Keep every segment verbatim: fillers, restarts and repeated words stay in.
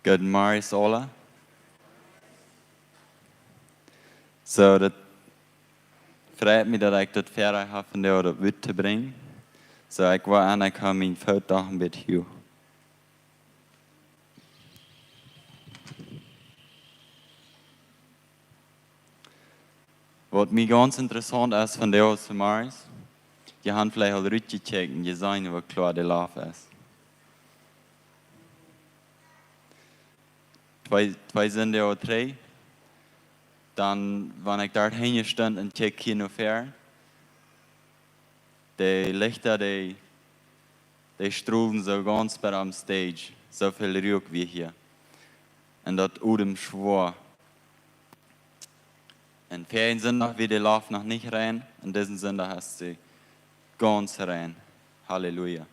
Gooden Morjen aula. Soo, daut freit mie, daut ekj daut Väarajcht hab, vondoag daut Wuat to brinjen. Soo, ekj woa aun, ekj hab mien Foot doch een bät huach. Waut mie gaunz interessaunt es vondoag zemorjes, jie haben veleicht aul rutjekjikjt un jie seenen, woo kloa de Loft es. Twee, twee Sindach ooda dree, dan, wan ekj doa hinjen stunt un kjikjt hia no ver, de Lichta, dee, dee strolen soo gaunz bat aum Stage. Soo väl Ruak wia hia. Un daut Odem schwoa. Un väajen Sindach wia de Loft noch nich rein. Un disen Sindach es see gaunz rein. Halleluja.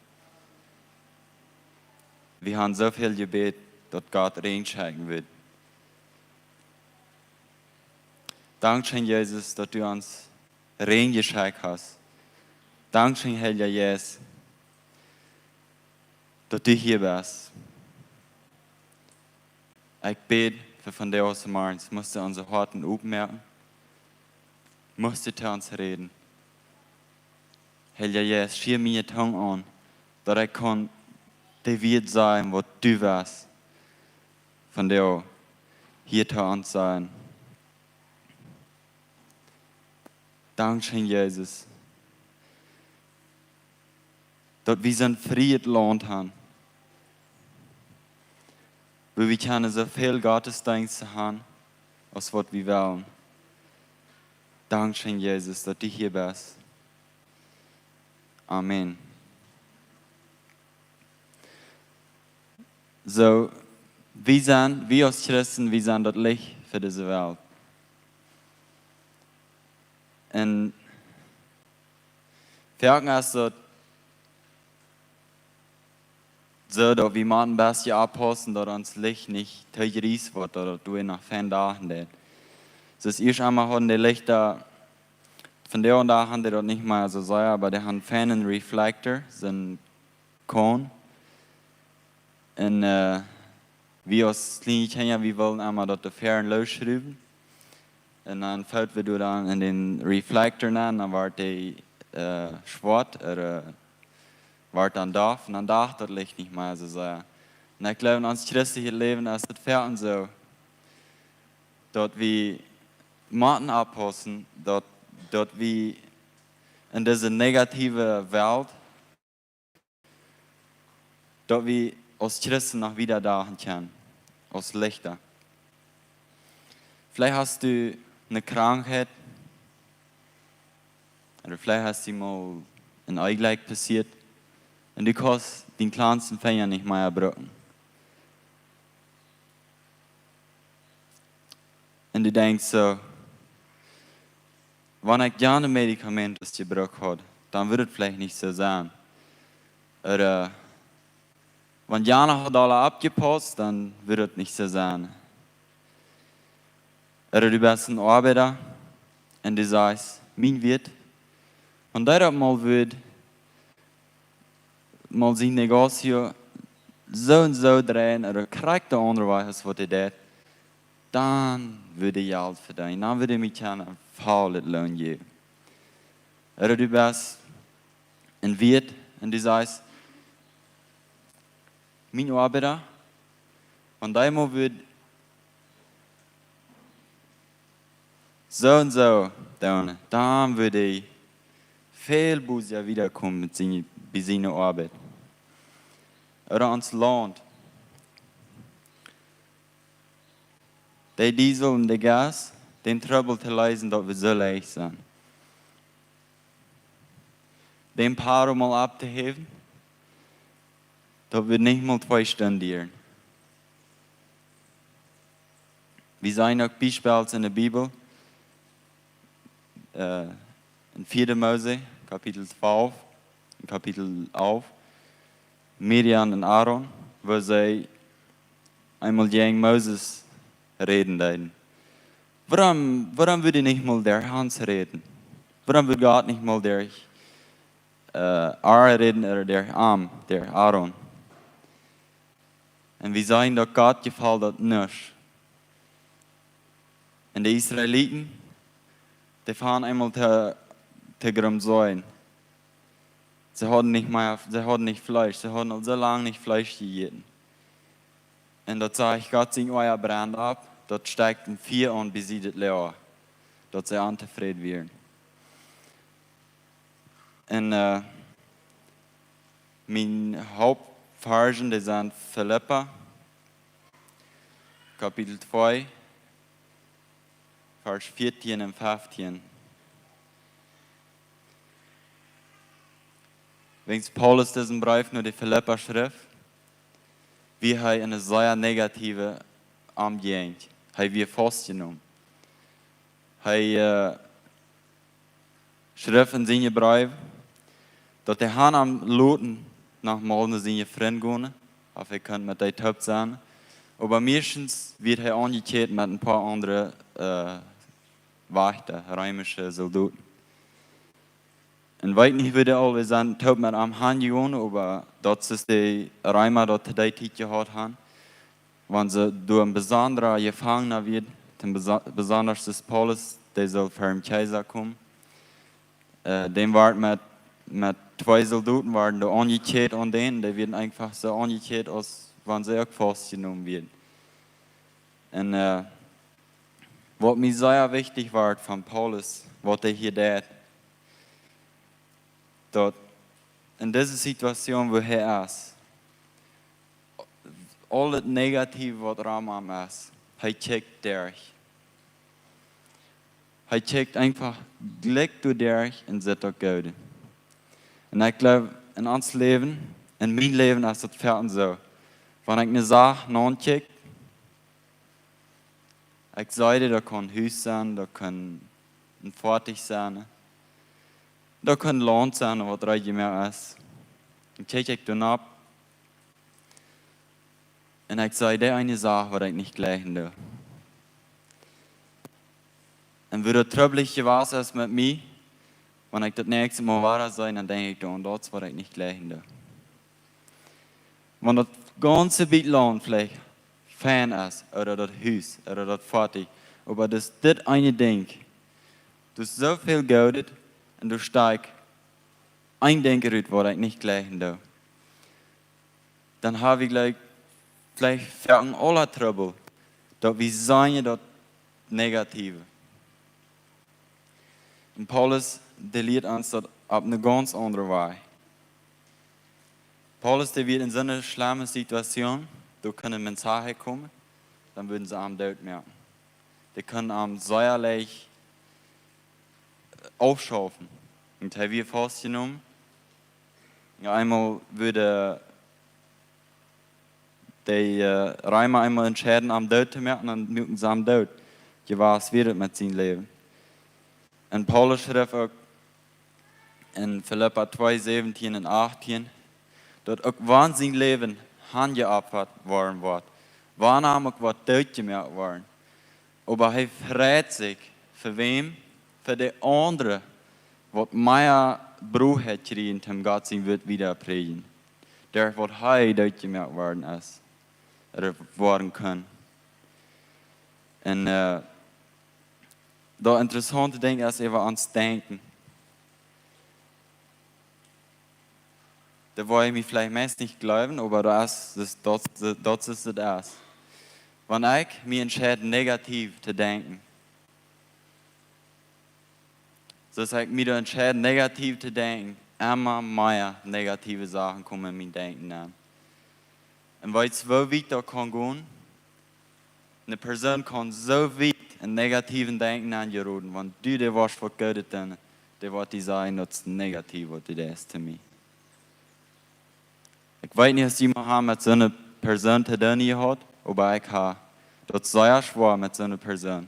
Wie haben soo väl jebät, daut Gott Räajen schekjen wudd. Dankscheen, Jesus, daut du ons Räajen jeschekjt hast. Dankscheen, Heilja Jeist, daut du hia best. Ekj bäd fa vondoag zemorjes, must du onse Hoaten opmoaken, must du to ons räden. Heilja Jeist, schia miene Tung aun, daut ekj kaun de Wieed sajen, waut du west vondoag hia to ons sajen. Dankscheen, Jesus, daut wie soon frieet Launt haben, wua wie kjennen soo väl Gottesdeenst haben, aus waut wie wellen. Dankscheen, Jesus, daut du hia best. Amen. Soo, wie sent, wie aus Christen, wie sent daut Licht fa dise Welt. Un foaken es daut soo, daut wie motten een bät oppaussen, daut ons Licht nich too jriees woat, daut daut doa noch fein Dach deit. Soo, ieescht emol hauden de Lichta, vondoag dän Dach haben dee daut nich mea soo sea, oba dee haben feinen Reflektor, soon Koon. Un, äh, wie aus kjliene Kjinja, wie wullen emol daut de Fäaren loosschruwen. Un dan foot wie doa dan en dän Reflektor nenn, dan wort dee, äh, schwoat, ooda wort dan doff, un dan docht daut Licht nich mea soo sea. Un ekj jleew, en ons christeljet Läwen es daut foaken soo, daut wie motten oppaussen, daut, daut wie en dise negative Welt, daut wie aus Christen noch wieda doahan kjennen, aus Lichta. Veleicht hast du eene Krankheit, ooda veleicht es die mol een Onjlekj passieet, un du kaust dän kjlansten Finja nich mea brucken. Un du denkjst soo, wan ekj jane Medikamenten jebrukt haud, dan wudd et veleicht nich soo sennen. Ooda, wan jana haud aula oppjepausst, dan wudd et nich soo sennen. Ooda du best een Oabeida un du sajchst, mien Wieet, wan dee daut mol wudd mol sien Negocio soo un soo dreien, ooda krakjt de aundre Wajch aus waut hee deit, dan wudd hee Jelt vedeenen, dan wudd hee mie kjennen een vollet Loon jäwen. Ooda du best een Wieet un du sajchst, mien Oabeida, wan dee mol wudd soo un soo doonen, dan wudd hee väl bosja wiedakomen met siene, bie siene Oabeit. Ooda ons Launt. De Diesel un de Gas, dän Trubbel to leesen, daut wudd soo leicht sennen. Dän Paro mol opptohäwen, daut wudd nich mol twee Stunden dieren. Wie seenen uk Biespels en de Bibel, äh, en vieede Mose, Kapitel twalf, Kapitel alf, Miriam un Aaron, woo see eemol jäajen Moses räden deeden. Wuarom, wuarom wudd hee nich mol derch ons räden? Wuarom wudd Gott nich mol derch, äh, Aaron räden ooda derch am, derch Aaron? Un wie seenen daut Gott jefelt daut nich. Un de Israeliten, dee fungen eemol to, to grumsien. See hauden nich mea, see hauden nich Fleesch, see hauden aul soo lang nich Fleesch jejäten. Un daut sach ekj, Gott sien Oaja brennd opp, daut stekjt een Fia aun bie daut Loaga, daut see ontofräd wieren. Un, äh, mien Hauptvarsch, dee sent Filippa, Kapitel twee, Varsch vieetieen un feftieen. Wan Paulus disen Breef no de Filippa schreef, wia hee en eene sea negative Omjäajent. Hee wia faustjenomen. Hee, äh, schreef en sienen Breef, daut hee haud am loten noch mol no siene Frind gonen, auf hee kunn met dee toop sennen. Oba meistens wort hee aunjekjäat met een poa aundre, äh, Wajchta, reemische Soldoten. Un weet nich, woo dee aul, wie sent toop met am hanjegonen, oba daut es de Reema daut to dee Tiet jehaut hauden. Wan see doa een besondra Jefangna wia, een beso-, besondasch es Paulus, dee sull ver dän Kjeisa komen. Äh, dee wort met, met twee Soldoten worden doa aunjekjäat aun dän, dee worden eefach soo aunjekjäat aus wan see uk faustjenomen wieren. Un, äh, waut mie sea wichtich wort von Paulus, waut hee hia deed, daut en dise Situation, woo hee es, aul daut Negative, waut rom am es, hee kjikjt derch. Hee kjikjt eefach jlikj doa derch un sitt daut Goode. Un ekj jleew, en ons Läwen, en mien Läwen es daut foaken soo. Wan ekj ne Sach aunkjikj, ekj see, daut kaun een Hus sennen, daut kaun een Foatich sennen, daut kaun Launt sennen, waut reed jemoakt es. Dan kjikj ekj doa nopp un ekj see dee eene Sach, waut ekj nich jlikjen doo. Un woo daut trubblich jewast es met mie, wan ekj daut näakjste Mol wada see, dan denkj ekj doaraun, daut es, waut ekj nich jlikjen doo. Wan daut gaunze bät Launt veleicht fein es, ooda daut Hus, ooda daut Foatich, oba daut es dit eene Dinkj, daut es soo väl Goodet, un doa steit een Dinkj rut, waut ekj nich jlikjen doo. Dan hab wie jlikj, veleicht foaken aula Trubbel, daut wie seenen daut Negative. Un Paulus, dee lieet ons daut opp eene gaunz aundre Wies. Paulus, dee wia en soone schlemme Situation, doa kunn een Mensch komen, dan wudden see am doot moaken. Dee kunnen am sea leicht, äh, aufschaufen. Un hee wia faustjenomen. Jo, eemol wort de, äh, Reema eemol entscheiden, am doot to moaken, dan muaken see am doot. Jewast wia et met sien Läwen. Un Paulus schreef uk en Filippa twee, säwentieen un achttieen, daut uk wan sien Läwen hanjeopfat woaren wudd, wan am uk wudd doot jemoakt woaren, oba hee freit sikj. Fa wäm? Fa de aundre, waut mea Bruchheit kjrieen, om Gott sien Wuat wieda to prädjen, derch waut hee doot jemoakt worden es, ooda woaren kunn. Un, äh, daut interessaunte Dinkj es äwa ons Denkjen. Daut woa jie mie veleicht meist nich jleewen, oba daut es, daut, daut, daut es daut es. Wan ekj mie entscheid, negativ to denkjen, soo aus ekj mie doa entscheid, negativ to denkjen, emma mea negative Sachen komen en mien Denkjen aun. Un weetst, woo wiet daut kaun gonen? Eene Persoon kaun soo wiet en negativen Denkjen aunjeroden, wan du dee woascht waut Goodet doonen, dee woat die sajen, daut es negativ, waut du deist to mie. Ekj weet nich, aus jie mol haben met soone Persoon to doonen jehaut, oba ekj hab daut sea schwoa met soone Persoon.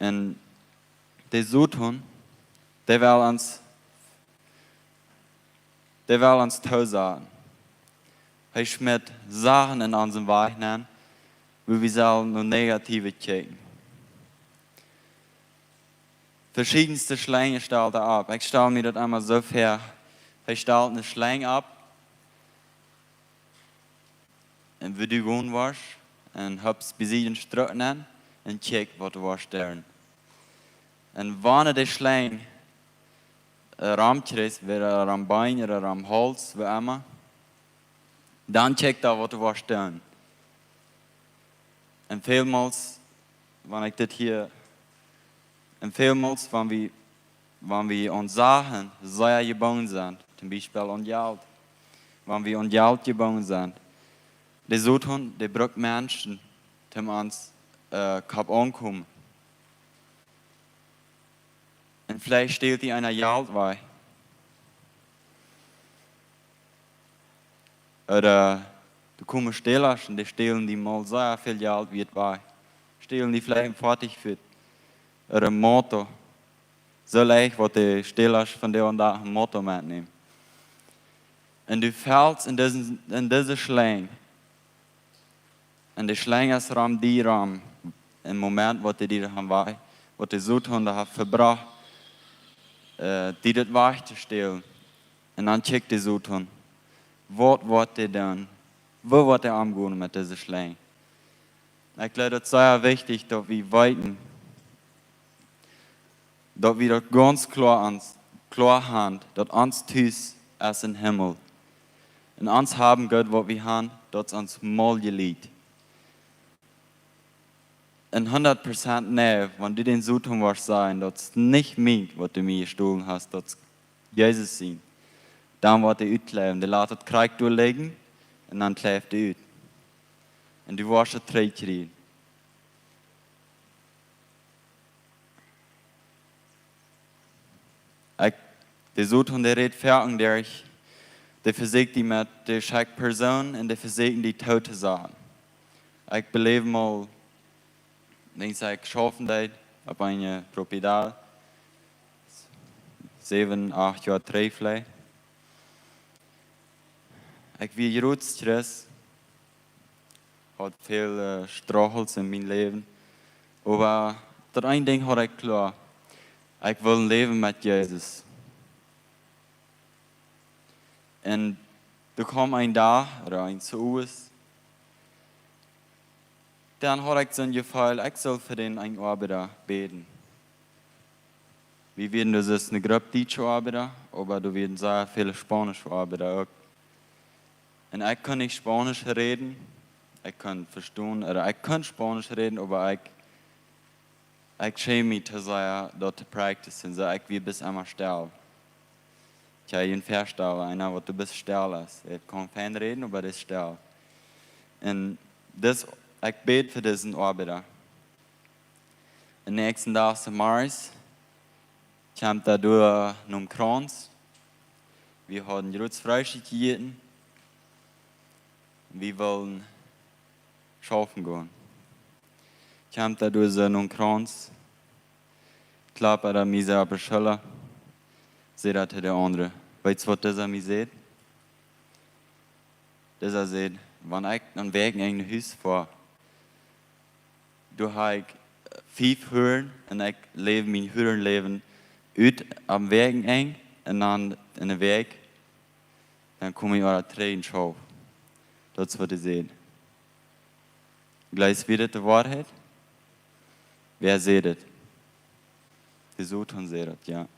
Un de Soton, dee well ons, dee well ons toosaten. Hee schmitt Sachen en onsen Wajch nenn, wua wie sellen no negative kjikjen. Veschiedenste Schlenj stalt hee opp. Ekj stal mie daut emol soo väa. Hee stalt eene Schlenj opp. un wua du gonen woascht, un hopst bie sikj een Struck nenn, un kjikj waut du woascht doonen. Un wan du de Schlenj, äh, romkjrichst, wada om Been ooda om Hauls, wua emma, dan kjikj dan waut du woascht doonen. Un välmols, wan ekj dit hia, un välmols, wan wie, wan wie aun Sachen sea jebungen sent, toom Biespel aun Jelt, wan wie aun Jelt jebungen sent, de Soton, dee brukt Menschen, toom ons, äh, Kopp aunkomen. Un veleicht stält die eena Jelt wajch. Ooda doa komen Stälasch un dee stälen die mol sea väl Jelt wajch. Stälen die veleicht een Foatich fa, ooda een Auto. Soo leicht woat de Stälasch vondoag dän Dach een Auto metnämen. Un du fellst en dise, en dise Schlenj. Un de Schlenj es rom die rom. Em Moment, waut dee die haben wajch, waut de Soton doa haft vebrocht, äh, die daut wajch to stälen. Un dan kjikjt de Soton, waut woat dee doonen? Woo woat dee omgonen met dise Schlenj? Ekj jleew, daut es sea wichtich, daut wie weeten, daut wie daut gaunz kloa ons, kloa haben, daut ons Tus es em Himmel. Un ons haben Gott, waut wie haben, daut es ons mol jelieet. Un hundat Prozent nä, wan du dän Soton woascht sajen, daut es nich mien, waut du mie jestolen hast, daut es Jesus sien. Dan woat dee utkjleewen, dee lat daut krakjt doa lijen, un dan kjleeft dee ut. Un du woascht daut trigjkjrieen. Ekj, de Soton, dee rät foaken derch, dee vesieekjt die met de schekj Persoonen un dee vesieekjt die doot to saten. Ekj beläw mol, denkj ekj, schaufen deed opp eene Propiedad, säwen, acht Joa trigj veleicht. Ekj wia jrod Stress, haud väl, äh, Struggles en mien Läwen. Oba daut een Dinkj haud ekj kloa. Ekj well läwen met Jesus. Un doa kjeem een Dach, ooda een Sowes, dan haud ekj soon Jefeel, ekj sull fa dän eenen Oabeida bäden. Wie wieren, daut es eene Grupp dietsche Oabeida, oba doa wieren sea väl spaunische Oabeida uk. Un ekj kunn nich Spaunisch räden, ekj kunn vestonen, ooda ekj kunn Spaunisch räden, oba ekj, ekj schämd mie to sea daut to practicen, soo ekj wia bloos emma stell. Kjenn jie junt väastalen, eena waut doa bloos stell es. Hee kaun fein räden, oba hee es stell. Un dis, ekj bäd fa disen Oabeida. Dän näakjsten Dach zemorjes kjeem hee doa nom Krauns. Wie hauden jrod Freestikj jejäten. Wie wullen schaufen gonen. Kjeem hee doa soo nom Krauns, klapt hee mie soo opp de Schulla, sajcht hee to de aundre: "Weetst waut disa mie säd?" Disa säd: "Wan ekj aum Wäajenenj no Hus foa, doa hab ekj fief Huaren un ekj läw mien Huarenläwen ut aum Wäajenenj un dan enne Wäakj, dan kom ekj wada trigj un schauf." Daut es waut hee säd. Jleefst du, daut es de Woarheit? Wäa säd daut? De Soton säd daut, jo.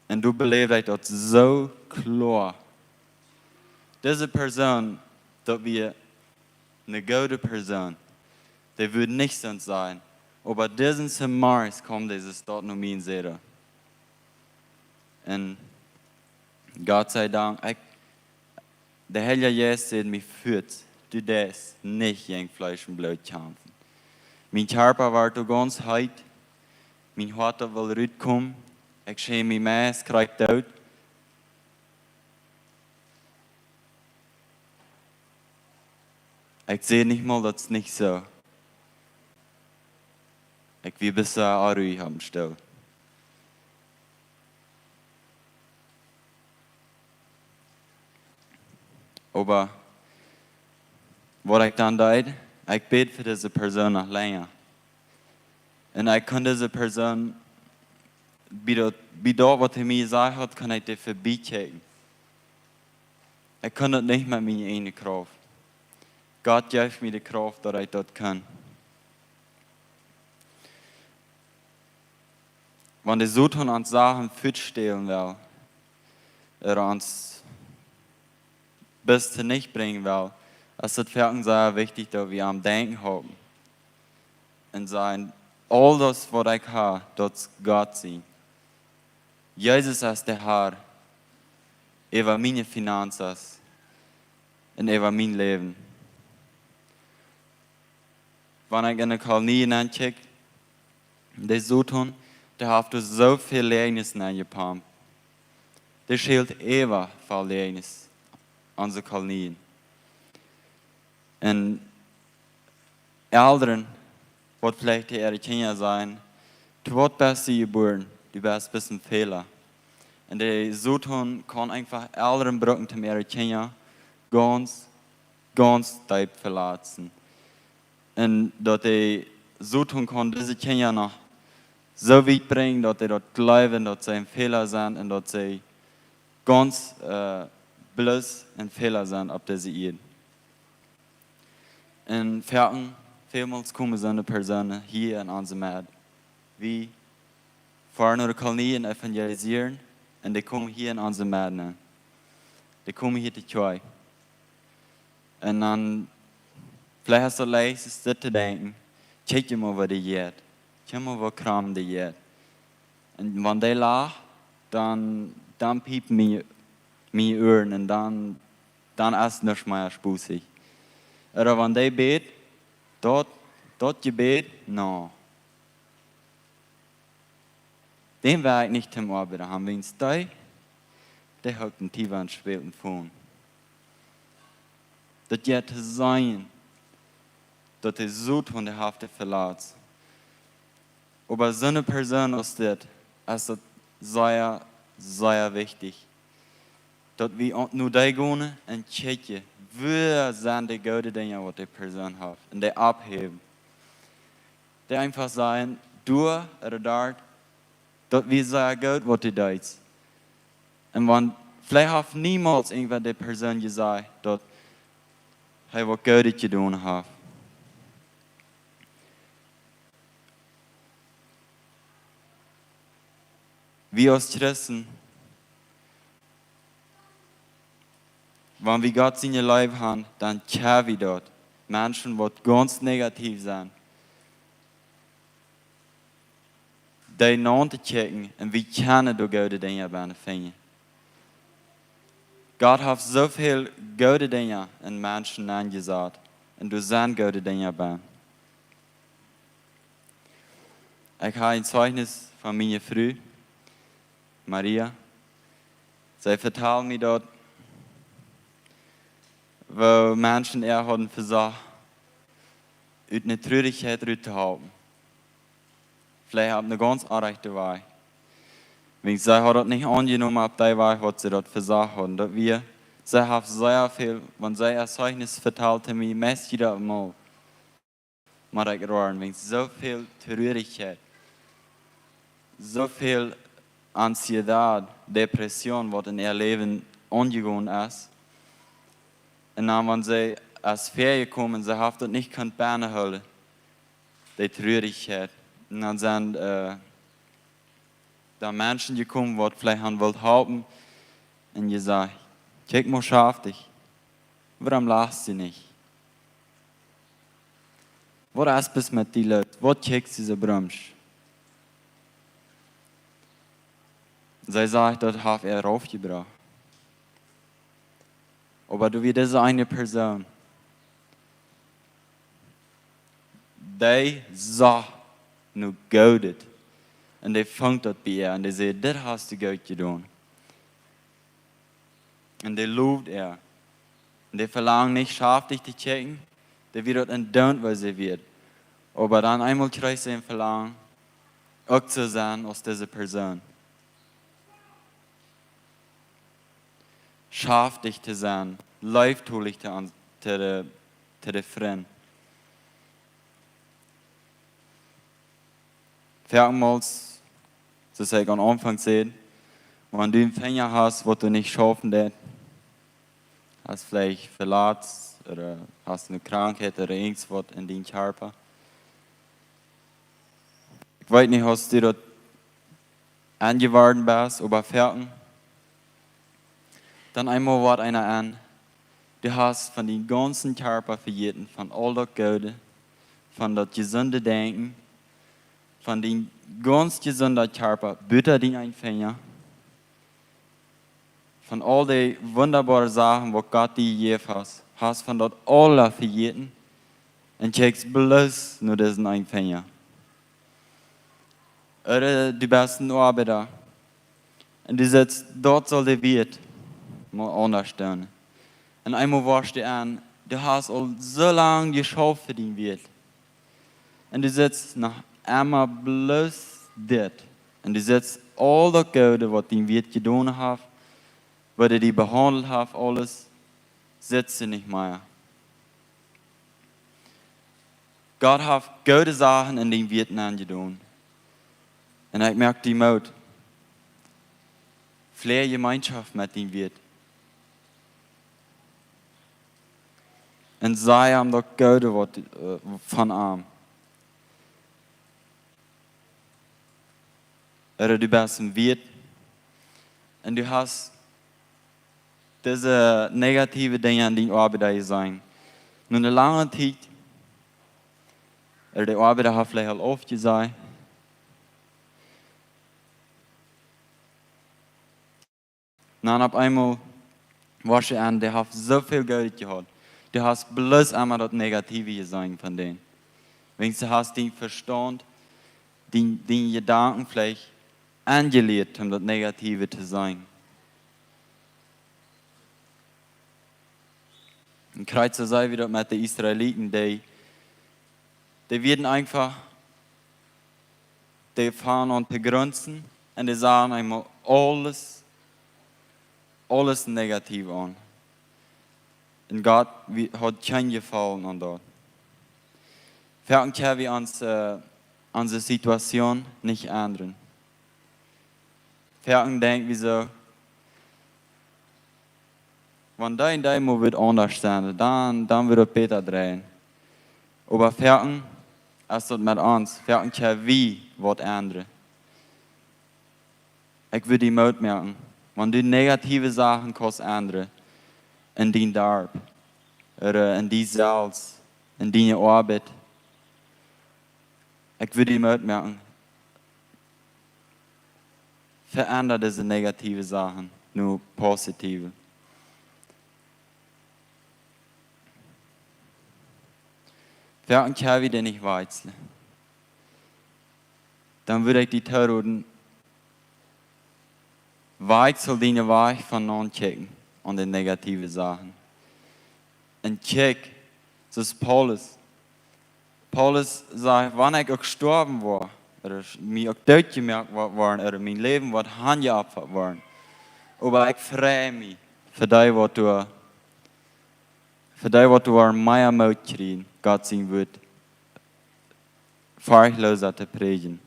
Un du beläwst daut soo kloa. Dise Persoon, daut wia eene goode Persoon, dee wudd nich soo sennen. Oba disen zemorjes kjeem dise Staut no mie un säd: Un Gott sei Dank, ekj, de Heilje Jeist säd mie fuaz: "Du deist nich jäajen Fleesch un Bloot kjamfen." Mien Kjarpa wort gaunz heet, mien Hoat wull rutkomen, ekj schämd mie meist, krakjt doot. Ekj säd nich mol, daut es nich soo. Ekj wia bloos soo ruhich opp dän Stool. Oba waut ekj dan deed, ekj bäd fa dise Persoon noch lenja. Un ekj kunn dise Persoon, bie daut, bie daut waut hee mie jesajcht haud, kunn ekj dee verbie kjikjen. Ekj kunn daut nich met miene ieejne Krauft. Gott jeef mie de Krauft, daut ekj daut kunn. Wan de Soton ons Sachen fuatstälen well, ooda ons bat to nich brinjen well, es daut foaken sea wichtich, daut wie aum Denkjen hoolen un sajen: Aules, waut ekj hab, daut es Gott sien. Jesus es de Herr äwa miene Finanzen un äwa mien Läwen. Wan ekj enne Kolonie nenkjikj, de Soton, dee haft doa soo väl Läajes nenjepompt. Dee schält äwa väl Läajes aun onse Kolonien. Un Elren, waut veleicht to äare Kjinja sajen: Du, waut best du jebuaren? Du best bloos een Fäla. Un de Soton kaun eefach Elren brucken, om äare Kjinja gaunz, gaunz deep to veletzen. Un daut de Soton kaun dise Kjinja noch soo wiet brinjen, daut dee daut jleewen, daut see een Fäla sent un daut see gaunz, äh, bloos een Fäla sent opp dise Ieed. Un foaken, välmols komen soone Persoonen hia en onse Medd. Wie foaren no de Kolonie un evangelisieren, un dee komen hia en onse Medd nenn. Dee komen hia to Kjoakj. Un dan, veleicht es daut leicht, es dit to denkjen: Kjikj mol, waut dee jeit. Kjikj mol, waut krom dee jeit. Un wan dee lacht, dan, dan piepen miene, miene Uaren un dan, dan es nuscht mea spossich. Ooda wan dee bät, daut, daut Jebäd, no. Dän well ekj nich tom Oabeida haben, wiels dee, dee haft een T V un spält een Phone. Daut jeit to seenen, daut de Soton dee haft veletzt. Oba soone Persoon aus dit, es daut sea, sea wichtich, daut wie uk no dee gonen un kjikjen, wua sent de goode Dinja, waut dee Persoon haft, un dee oppheewen. Dee eefach sajen: Du, ooda doa, daut wia sea goot, waut du deedst. Un wan, veleicht haft niemols irjentwäa de Persoon jesajcht, daut hee waut Goodet jedonen haft. Wie aus Christen, wan wie Gott siene Leew haben, dan kjenn wie daut, Menschen, waut gaunz negativ sent, dee nauntokjikjen un wie kjennen doa goode Dinja bennen finjen. Gott haft soo väl goode Dinja en Menschen nenjesat un doa sent goode Dinja bennen. Ekj hab een Zeichnis von miene Fru, Maria. See vetald mie daut, woo Menschen äa hauden vesocht, ut eene Trurichkjeit rut to halpen. Veleicht opp eene gaunz onrajchte Wies. Wiels see haud daut nich aunjenomen opp dee Wies, waut see daut vesocht hauden. Daut wia, see haft sea väl, wan see äa Zeichnis vetald to mie, meist jiedet Mol mott ekj roaren, wiels soo väl Trurichkjeit, soo väl Anxiedad, Depression, waut en äa Läwen aunjegonen es. Un dan, wan see es väajekomen, see haft daut nich kunt bennehoolen, dee Trurichkjeit. Un dan sent, äh, doa Menschen jekomen, waut veleicht han wullt halpen, un jesajcht: Kjikj mol, schaftich, wuarom lachst du nich? Waut es bloos met die loos? Waut kjikjst du soo bromsch? See sajcht, daut haft äa raufjebrocht. Oba doa wia dise eene Persoon, dee sach no Goodet. Un dee funk daut bie äa un dee säd: Dit hast du goot jedonen. Un dee loowd äa. Un dee velangd nich schaftich to kjikjen, dee wia daut endoont, woo see wia. Oba dan eemol kjrieech see een Velangen, uk to sennen aus dise Persoon. Schaftich to sennen, leeftolich to, to de, to de Frind. Foakenmols, soo aus ekj aum Aunfank säd, wan du een Finja hast, waut du nich schaufen deist, Hast veleicht veletzt ooda hast eene Krankheit ooda irjentwaut en dien Kjarpa. Ekj weet nich aus du daut enjeworden best, oba foaken dan eemol woat eena en. Du hast von dien gaunzen Kjarpa vejäten, von aul daut Goode, von daut jesunde Denkjen, von dien gaunz jesunden Kjarpa, buta dien een Finja, von aul dee wundaboare Sachen, waut Gott die jejäft haft, hast von daut aula vejäten un kjikjst bloos no disen een Finja. Ooda du best een Oabeida un du sajchst, daut saul de Wieet mol aundasch doonen. Un eemol woascht du en, du hast aul soo lang jeschauft fa dien Wieet. Un du sajchst noch emma bloos dit. Un du sajchst, aul daut Goode, waut dien Wieet jedonen haft, woo hee die behaundelt haft, aules, sajchst du nich mea. Gott haft goode Sachen en dien Wieet enjedonen. Un ekj moak die Moot. Fleeg Jemeenschoft met dien Wieet. Un saj am daut Goode waut, äh, von am. Ooda du best een Wieet un du hast dise negative Dinja en dien Oabeida jeseenen. Nu eene lange Tiet, ooda de Oabeida haft veleicht aul aufjesajcht. Dan opp eemol woascht du en, dee haft soo väl Goodet jehaut. Du hast bloos emma daut Negative jeseenen von dän. Wäajens du hast dien Vestaunt, dien, dien Jedanken veleicht aunjelieet, om daut Negative to seenen. Un krakjt soo saj wie daut met de Israeliten, dee, dee wieren eefach, dee fungen aun to grunzen un dee sagen eemol aules, aules negativ aun. Un Gott, wie, haud kjeen Jefaulen aun daut. Foaken kjenn wie ons, äh, onse Situation nich endren. Foaken denkj wie soo, wan dee, dee mol wudd aundasch sennen, dan, dan wudd et bäta dreien. Oba foaken es daut met ons, foaken kjenn wie waut endren. Ekj wudd die Moot moaken, wan du negative Sachen kaust endren en dien Darp, ooda en die selfst, en diene Oabeit, ekj wudd die Moot moaken, veendra dise negative Sachen no positive. Foaken kjenn wie dee nich wajchslen. Dan wudd ekj die toroden, wajchsel diene Wajch von aun kjikjen aun de negative Sachen. Un kjikj, soo aus Paulus. Paulus sajcht, wan ekj uk stoawen woa, ooda mie uk dootjemoakt woa woaren, ooda mien Läwen woat hanjeopfat woaren. Oba ekj frei mie fa dee waut doa, fa dee waut doa mea Moot kjrieen, Gott sien Wuat, forchtlosa to prädjen.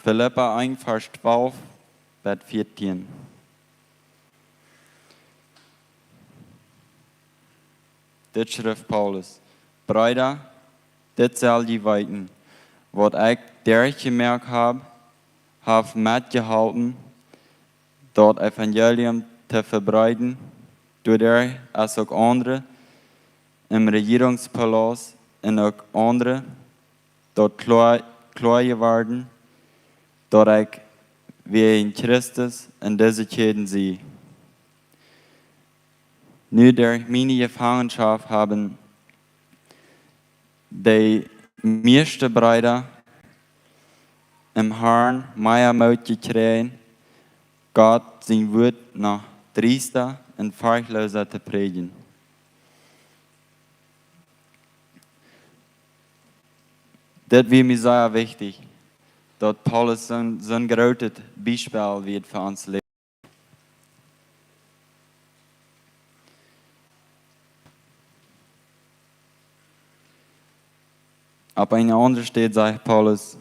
Filippa eent, Varsch twalf bat vieetieen. Dit schrift Paulus: Breeda, dit sell jie weeten, waut ekj derchjemoakt hab, haft metjeholpen, daut Evangelium to vebreeden, doaderch es uk aundre em Rejierungspalaust un uk aundre daut kloa, kloa jeworden, daut ekj wäajen Christus en dise Kjäden sie. Nu derch miene Jefangenschoft haben de mieeschte Breeda em Harn mea Moot jekjräajen, Gott sien Wuat noch driesta un forchtlosa to prädjen. Daut wia mie sea wichtich, daut Paulus soon, soon grootet Biespel wia fa ons Läwen. Opp eene aundre Städ sajcht Paulus,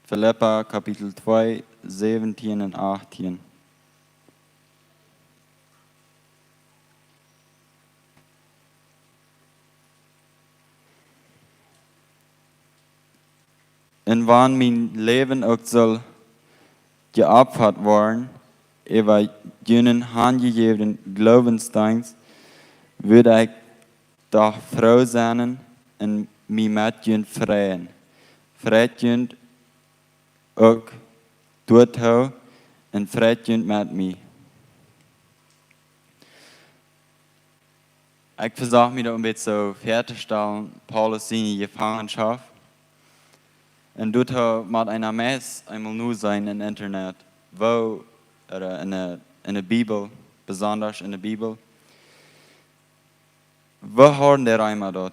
Filippa Kapitel twee, säwentieen un achttieen. Un wan mien Läwen uk saul jeopfat woaren äwa jun hanjejäwnen Gloowensdeenst, wudd ekj doch froo sennen un mie met junt freien. Freit junt uk doatoo un freit junt met mie. Ekj vesocht mie daut een bät soo väatostalen, Paulus siene Jefangenschoft. Un doatoo mott eena meist eemol nu seenen em Internet, woo, ooda enne, enne Bibel, besonda enne Bibel, woo hauden de Reema daut?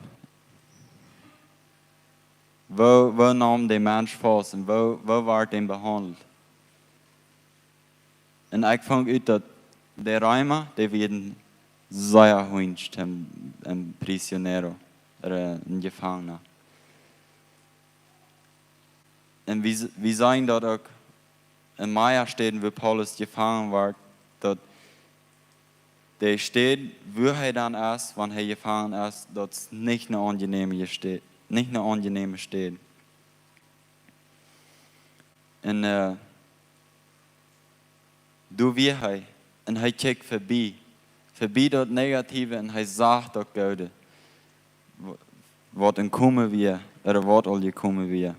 Woo, woo neemen de Mensch faust un woo, woo wort dee behaundelt? Un ekj funk ut daut de Reema, dee wieren sea hunjsch, een, een prisionero, ooda een Jefangna. Un wie, wie seenen daut uk en mea Städen, wua Paulus jefangen wort, daut de Städ, wua hee dan es, wan hee jefangen es, daut es nich eene aunjenäme Städ, nich eene aunjenäme Städ. Un, äh, doa wia hee, un hee kjikjt verbie, verbie daut Negative, un hee sach daut Goode, wa-, waut aum Komen wia, ooda waut aul jekomen wia.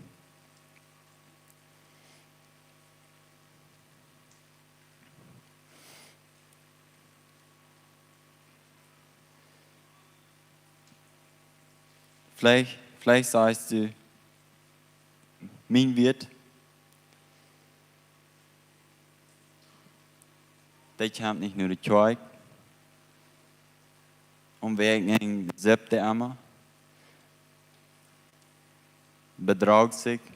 Veleicht, veleicht sajchst du, mien Wieet, dee kjemt nich no de Kjoakj. Om wäajen een sippet emma, bedroacht sikj,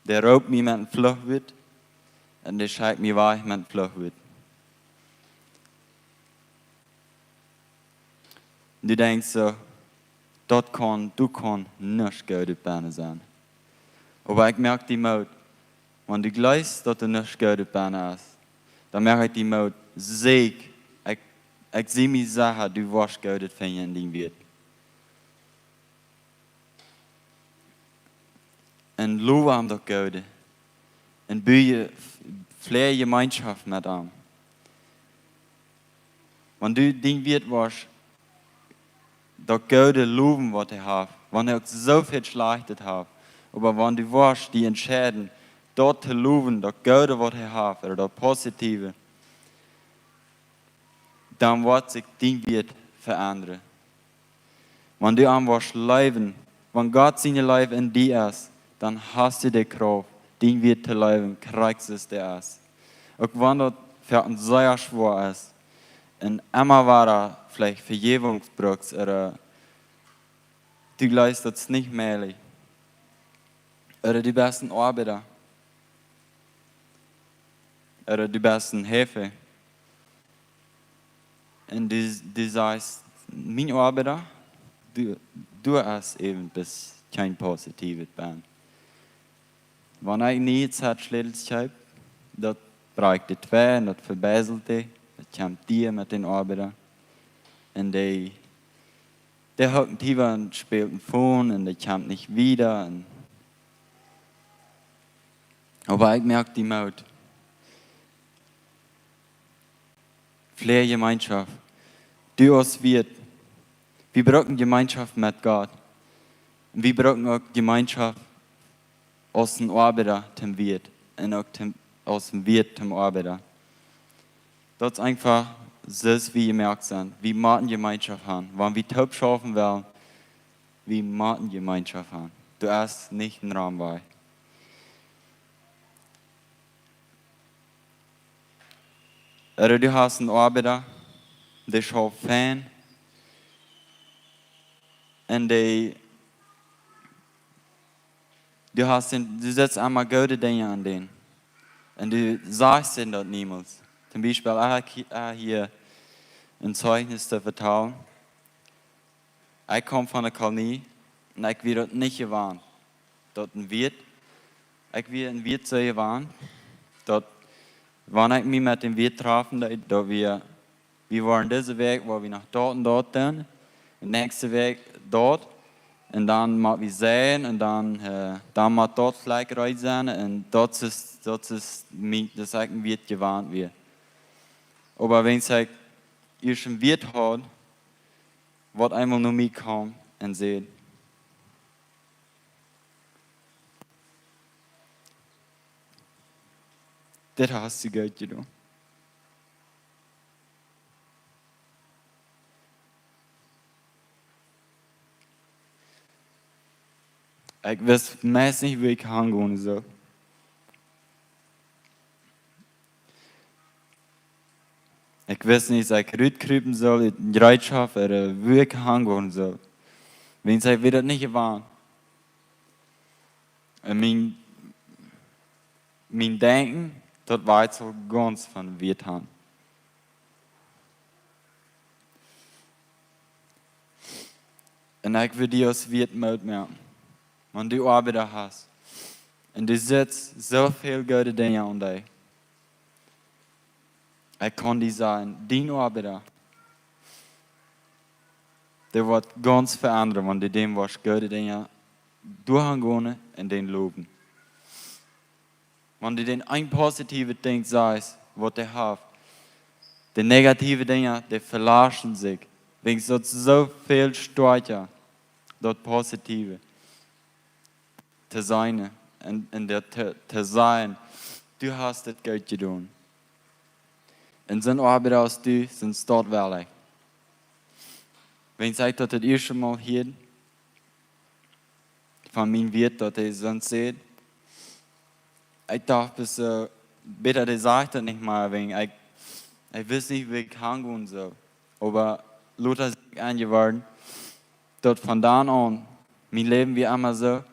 dee roopt mie met een Fluchwuat un dee schekjt mie wajch met een Fluchwuat. Du denkjst soo, daut kaun, doa kaun nuscht Goodet bennen sennen. Oba ekj moak die Moot, wan du jleefst, daut doa nuscht Goodet bennen es, dan moak ekj die Moot, secha, ekj, ekj sie mie secha, du woascht Goodet finjen en dien Wieet. Un low am daut Goode. Un bue, fleej Jemeenschoft met am. Wan du dien Wieet woascht, daut Goode lowen, waut hee haft, wan hee uk soo väl Schlajchtet haft, oba wan du woascht die entscheiden, daut to lowen, daut Goode, waut hee haft, ooda daut Positive, dan woat sikj dien Wieet veendren. Wan du am woascht leewen, wan Gott siene Leew en die es, dan hast du de Krauft, dien Wieet to leewen, krakjt soo aus dee es. Uk wan daut fa die sea schwoa es, un emma wada veleicht Vejäwunk brukst, ooda du jleefst, daut es nich mäajlich, ooda du best een Oabeida, ooda du best een Jefe, un du, du sajchst, mien Oabeida, du, du hast äwent bloos kjeen positiewet bennen. Wan ekj nie Schlätels kjeep, daut brakjt dee twei un daut vebieselt dee, daut kjemt die met dän Oabeida. Un dee, dee hoakt een Tiet un spält een Phone un dee kjemt nich wieda. Un, oba ekj moak die Moot. Fleej Jemeenschoft. Du aus Wieet. Wie brucken Jemeenschoft met Gott. Un wie brucken uk Jemeenschoft aus een Oabeida toom Wieet. Un uk toom, aus een Wieet toom Oabeida. Daut es eefach, soo aus wie jemoakt sent. Wie motten Jemeenschoft haben. Wan wie toop schaufen wellen, wie motten Jemeenschoft haben. Doa es nich een Raumwajch. Ooda du hast een Oabeida, dee schauft fein, Un dee, du hast dän, du setst emma goode Dinja aun dän. Un du sajchst dän daut niemols. Toom Biespel, ekj hab hia, ekj hab hia een Zeichnis to vetalen. Ekj kom von de Kolonie un ekj wia daut nich jewant. Daut een Wirt, ekj wia een Wirt soo jewant, daut wan ekj mie met dän Wirt trafen deed, daut wia, wie woaren dise Wäakj, woa wie no daut un daut doonen. Un näakjste Wäakj daut. Un dan mott wie seien un dan, äh, dan mott daut jlikj reed sennen. Un daut es, daut es mie, daut es eejentlich een Wirt jewant wia. Oba wan ekj ieescht een Wirt haud, waut eemol no mie kjeem un säd: "Dit hast du goot jedonen." Ekj wist meist nich, wua ekj hangonen sull. Ekj wist nich, aus ekj rutkrupen sull ut de Jereetschoft ooda wua ekj hangonen sull. Wan ekj wia daut nich jewant. Un mien, mien Denkjen, daut wia soo gaunz von Wirt han. Un ekj well die aus Wirt Moot moaken. Wan du Oabeida hast. Un du sitst soo väl goode Dinja aun die. Ekj kaun die sajen, dien Oabeida, dee woat gaunz veendren, wan du däm woascht goode Dinja derchgonen un dän lowen. Wan du dän een positiewet Dinkj sajchst, waut hee haft, de negative Dinja, dee velaschen sikj. Wäajen daut soo väl stoakja, daut Positive to sennen un, un daut to, to sajen, du hast daut goot jedonen. Un soon Oabeida aus du, sent daut wieet. Wan ekj daut daut ieeschte Mol hieed, von mien Wirt, daut hee soont säd, ekj docht, best, äh, bäta, dee sajcht daut nich mea, wäajen ekj, ekj wist nich, wua ekj hangonen sull. Oba lota sie ekj enjeworden, daut von dan aun, mien Läwen wia emma soo,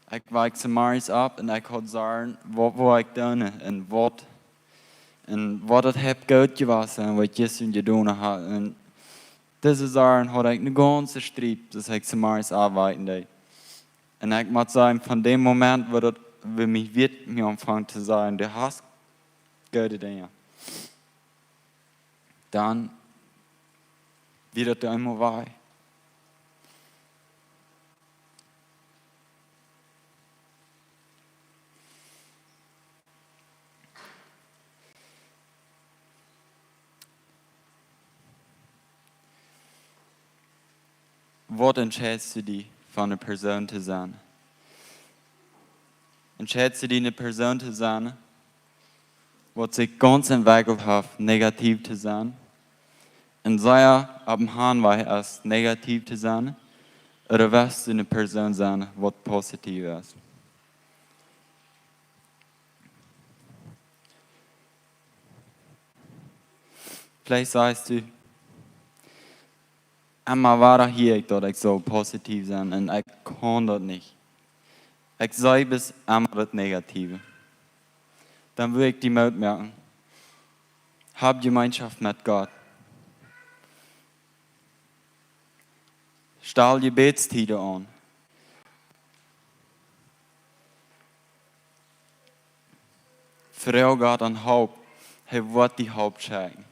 ekj wuak zemorjes opp un ekj haud Sorjen, waut, waut ekj deed un waut, un waut daut haft goot jewast un waut ekj jistren jedonen haud. Un dise Sorjen haud ekj een gaunzen Striep, daut ekj zemorjes oppwaken deed. Un ekj mott sajen, von däm Moment, wua daut, wua mien Wirt mie aunfunk to sajen, du hast goode Dinja, dan wia daut eemol wajch. Waut entscheidst du die, von eene Persoon to sennen? Entscheidst du die, eene Persoon to sennen, waut sikj gaunz entwekjelt haft, negativ to sennen? Un sea opp dän Wajch es, negativ to sennen? Ooda woascht du eene Persoon sennen, waut positiv es? Veleicht sajchst du, emma wada hia ekj, daut ekj saul positiv sennen un ekj kaun daut nich. Ekj see bloos emma daut Negative. Dan well ekj die Moot moaken. Hab Jemeenschoft met Gott. Stal Jebädstieden aun. Froag Gott om Help. Hee woat die Help schenkjen.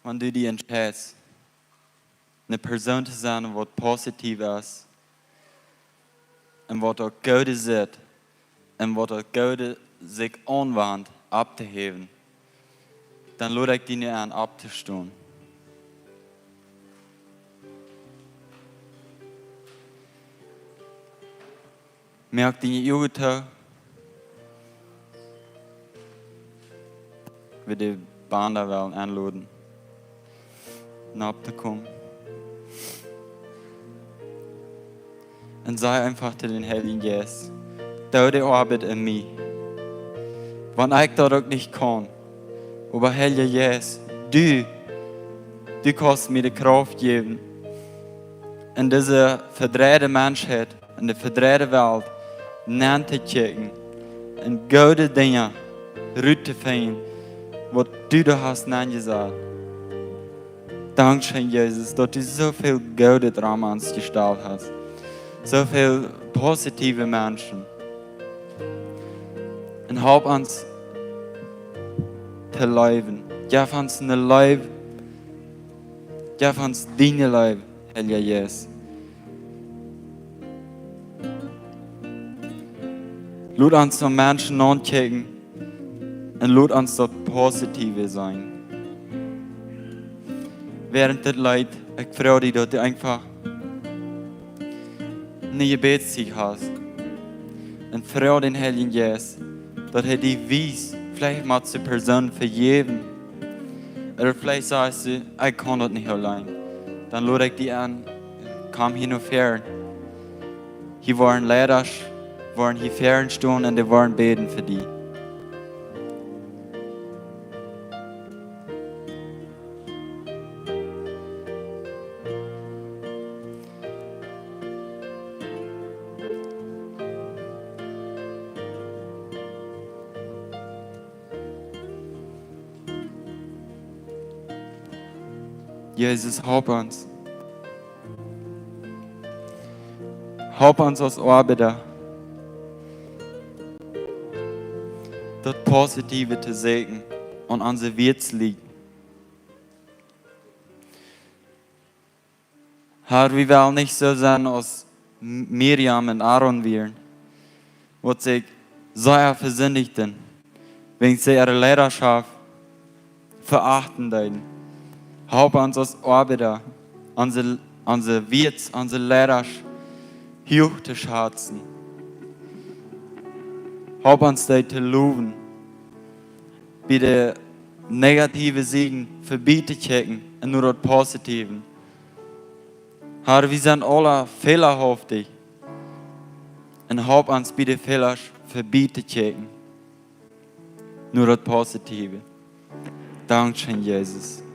Wan du die entscheidst, eene Persoon to sennen, waut positiv es, un waut daut Goode sitt, un waut daut Goode sikj aunwant, opptohäwen, dan lod ekj die nu aun, opptostonen. Moak diene Uagen too. Wie de Band wellen enloden, nopp to komen. Un saj eefach to dän Heiljen Jeist: "Doo de Oabeit en mie." Wan ekj daut uk nich kaun. Oba Heilja Jeist, du, du kaust mie de Krauft jäwen, en dise vedreide Menschheit, en de vedreide Welt, nenn to kjikjen, en goode Dinja rut to finjen, waut du doa hast nenjesat. Dankscheen, Jesus, daut du soo väl Goodet rom ons jestalt hast. Soo väl positive Menschen. Un halp ons to leewen. Jeff ons ne Leew. Jeff ons diene Leew, Heilja Jeist. Lot ons no Menschen aunkjikjen un lot ons daut Positive seenen. Wäarent dit Leet, ekj froag die, daut du eenfach ne Jebädstiet hast. Un froag dän Heiljen Jeist, daut hee die wiest, veleicht motst du de Persoon vejäwen. Ooda veleicht sajchst du, ekj kaun daut nich auleen. Dan lod ekj die en, komm hia no väaren. Hia woaren Leida, woaren hia väaren stonen un dee woaren bäden fa die. Jesus, halp ons. Halp ons aus Oabeida, daut Positive to seenen un aun onse Wieets lijen. Herr, wie wellen nich soo sennen aus M-, Miriam un Aaron wieren, waut sikj sea vesindichten, wäajen see äare Leidaschoft veachten deeden. Halp ons aus Oabeida, onse, onse Wieets, onse Leida huach to schazen. Halp ons dee to lowen, bie de negative Sieden vebie to kjikjen un no daut Positive. Herr, wie sent aula fälahauftich. Un halp ons bie de Fäla vebie to kjikjen, no daut Positive. Dankscheen, Jesus.